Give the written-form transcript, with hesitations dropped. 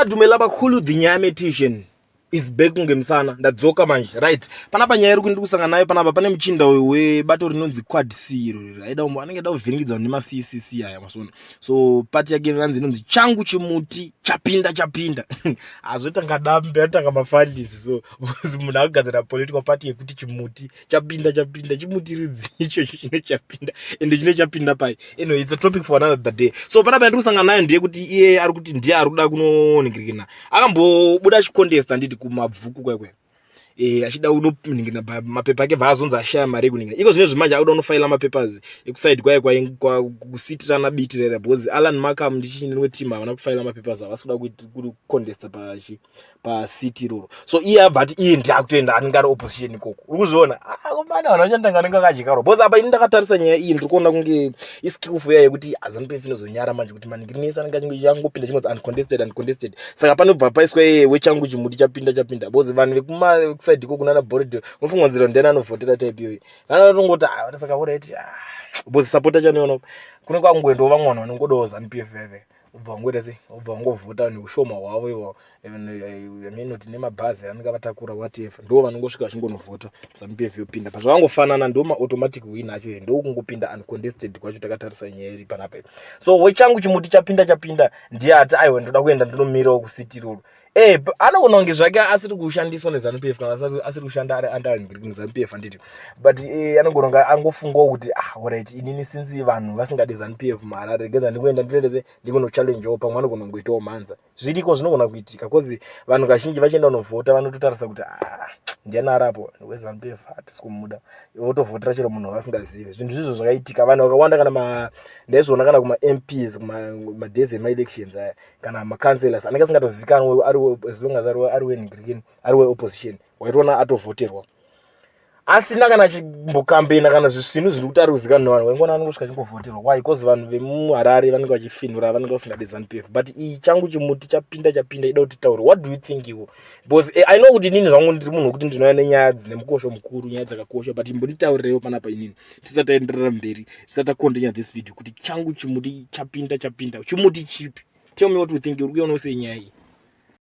Dumela dumela bakhulu, the nyametician is back kunge musana. Ndadzoka manje, right? Panapa nyaya iri kusangana nayo panapa, pane muchinda uyu webato rinonzi Quad C iro aida anenge ada kuvhiringidza nemaCCC aya masona. So party yake inonzi Changu Chimuti Chapinda Chapinda. Azotanga dambe, atanga mafandisi. So munhu akugadzira political party yekuti Chimuti Chapinda Chapinda. Chimuti rudzi ichocho chine chapinda? Ende chine chapinda pai? Anyway, it's a topic for another day. So panapa yandiri kusangana nayo ndeyekuti iye ari kuti ndiye ari kuda kunoningirikina. Akambobuda achicontesta, handiti, kuMabvuku kwekwe, achida kunoningirina mapepa ake, bva azonzi ashaya mari yekuningira. Iko zvino zvimanje akuda kunofaila mapapers ekusaidi kwaye kusitirana bitirera, because Alan Markham ndichini rimwe team havana kufaila mapapers, havasi kuda kucontesta paseat iroro. So iye abva ati iye ndiye akutoenda, anenge ari opposition ikoko. Uri kuzviona komana, vanhu vachandanga anenge akadyarwa, because apa ini ndakatarisa nyaya iyi, ndiri kuona kunge iskillful iya yekuti ZANU PF inozonyara manje kuti maningirino ese anenge angopinda chingonzi uncontested, uncontested. Saka panobva paiswa iye weChangu Chimuti Chapinda Chapinda, because vanhu vekumasaidi ikoko nana Borrowdale, unofunga nzira ndiani anovhotera type iyoyi? Vanatongoti, "Ah, saka alright," because support yacho kune kwakungoendawo vamwe vanhu vanongodawo ZANU PF veve, ubva wangoita sei, ubva wangovhota neushoma hwavo ivo amenoti nemabhazi anenge vatakura, whatever, ndo vanongosvika vachingonovhota, ZANU PF yopinda. Pazvakangofanana, ndo maautomatic win acho, ndo kungopinda uncontested kwacho. Takatarisa nyaya iri panapa, so weChangu Chimuti Chapinda Chapinda ndiye ati, "Aiwa, ndoda kuenda ndinomirawo kuseat iroro." Anogona kunge zvake asiri kushandiswa neZANU PF kana asiri kushanda ari under neZANU PF, handiti? But anogona kunge angofungawo kuti, "Ah, alright, inini since vanhu vasingadi ZANU PF muHarare, regedza ndingoenda ndinoendese ndingonochallengewo." Pamwe anogona kungoitawo mhanza. Zviriko, zvinogona kuitika, because vanhu kazhinji vachienda kunovhota vanototarisa kuti, "Ah, ndiani aripo weZANU PF? Hatisi kumuda." Votovhotera chero munhu wavasingazivi. Zvinhu zvizvo zvakaitika vanhu vakawanda, kana ndaizviona kana kumaMPs, kumadays emaelections aya, kana macouncillors anenge asingatozikanwe ari, as long as ari wenhingirikini, ari weopposition, waitoona atovhoterwa asina kana chimbokambena kana zvisvinu zviri kuti ari kuzikanwa nevanhu. Waingoona anongosvika achingovhoterwa. Why? Because vanhu vemuHarare vanenge vachifinura, vanenge vasingadi ZANU PF. But iyi Changu Chimuti Chapinda Chapinda ida kuti taure. What do you think iwo? Because I know kuti inini zvangu ndiri munhu wekuti ndinouya nenyaya dzine mukosho mukuru, nyaya dzakakosha, but imbonditaurirewo panapa inini tisati taenderera mberi, tisati tacontinue this video, kuti Changu Chimuti Chapinda Chapinda chimuti chipi? Tell me what you think. Uri kuionawo sei nyaya iyi?